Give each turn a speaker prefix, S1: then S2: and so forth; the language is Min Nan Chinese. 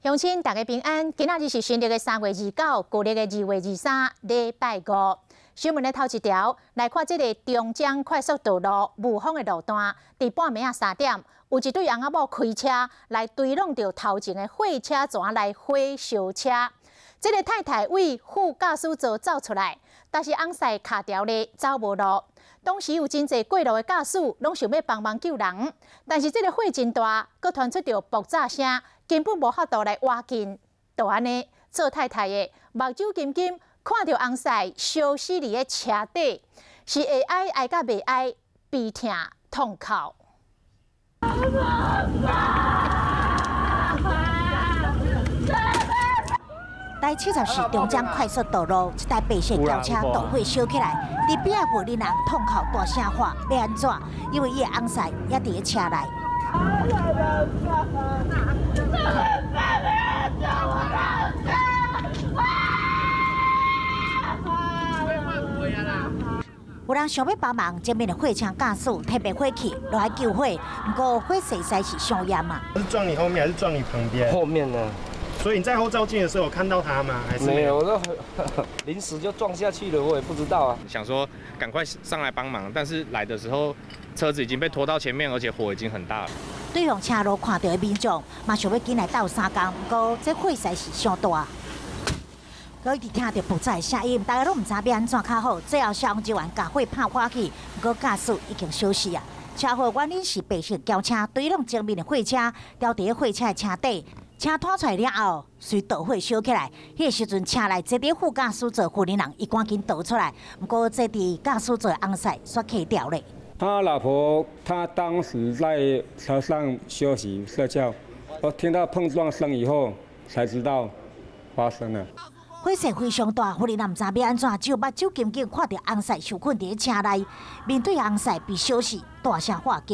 S1: 鄉親大家平安，今仔日是新曆的3月29，舊曆的2月23，禮拜五。新聞的頭一條來看，這个中彰快速道路霧峰的路段，佇半暝仔3點，有一對翁仔某開車來追挵著頭前的貨車，怎來火燒車？這个太太對副駕駛座走出來，但是翁婿跤牢咧走無路。當時有真濟過路的駕駛，攏想欲幫忙救人，但是這个火真大，閣傳出著爆炸聲，根本無法度來倚近。就按呢，做太太的目睭金金，看著翁婿燒死佇咧車底，是會哀哀甲袂哀，悲痛痛哭。
S2: 台70是中彰快速道路，這台白色轎車導火燒起來，佇邊仔婦人痛哭大聲喊，欲按怎？因為伊的翁婿也佇咧車內。有人想欲幫忙，前面的貨車駕駛提滅火器落來救火，毋過火勢實在是傷嚴啊！
S3: 是撞你後面還是撞你旁邊？
S4: 後面呢？
S3: 所以你在後照鏡的時候有看到他嗎？還是
S4: 沒有？我都臨時就撞下去了，我也不知道啊。
S5: 想說趕快上來幫忙，但是來的時候車子已經被拖到前面，而且火已經很大了。
S2: 對方車路看著的民眾嘛想欲緊來鬥相共，毋過這火勢是傷大。閣一直聽著爆炸的聲音，大家攏毋知欲按怎較好。最後消防人員共火拍破去，毋過駕駛已經燒死啊！車禍原因是白色轎車追挵前面的貨車，牢佇咧貨車的車底。車拖出來了後，隨導火燒起來。彼个時陣，車內坐佇副駕駛座婦人人，伊趕緊逃出來。毋過，坐佇駕駛座翁婿煞卡牢咧。
S6: 他老婆，他當時在車上休息睡覺，我聽到碰撞聲以後，才知道發生了。
S2: 火勢非常大，婦人人毋知欲按怎，只有目睭金金看著翁婿受困佇咧車內，面對翁婿被燒死，大聲喊叫。